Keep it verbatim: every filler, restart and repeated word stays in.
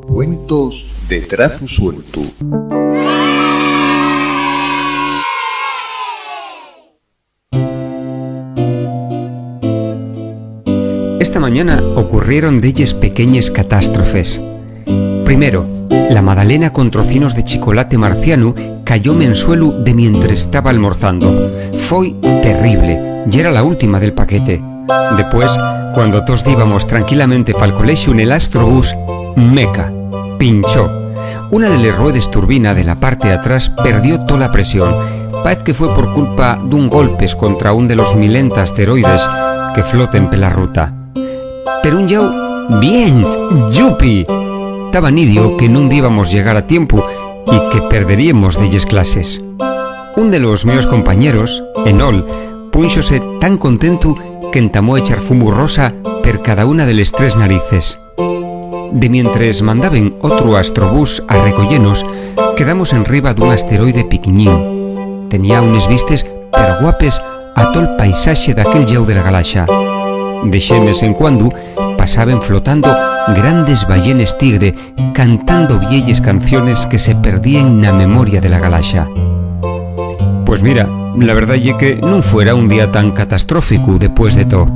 Cuentos de trazu sueltu. Esta mañana ocurrieron delles pequeñes catástrofes. Primero, la madalena con trocinos de chicolate marcianu cayóme en suelu de mientres estaba almorzando. Foi terrible, yera la última del paquete. Depués, cuando tos díbamos tranquilamente pal colexiu nel astrobús, meca, pinchó. Una de les ruedes turbina de la parte d'atrás perdió tola presión. Paez que fue por culpa d'un golpe escontra un de los milenta asteroides que floten pela ruta. Per un llau, bien, yupi! Taba nidio que nun díbamos llegar a tiempu y que perderíemos delles clases. Un de los meos compañeros, Enol, púnxose tan contentu qu'entamó a echar fumu rosa per cada una de les tres narices. De mientres mandaben otru astrobús a recoyenos, quedamos enriba d'un asteroide piquiñín. Tenía unes vistes perguapes a tol paisaxe d'aquel llau de la galaxa. De xemes en cuando pasaben flotando grandes ballenes tigre cantando vielles canciones que se perdíen na memoria de la galaxa. Pues mira, la verdá ye que nun fuera un día tan catastróficu, depués de to.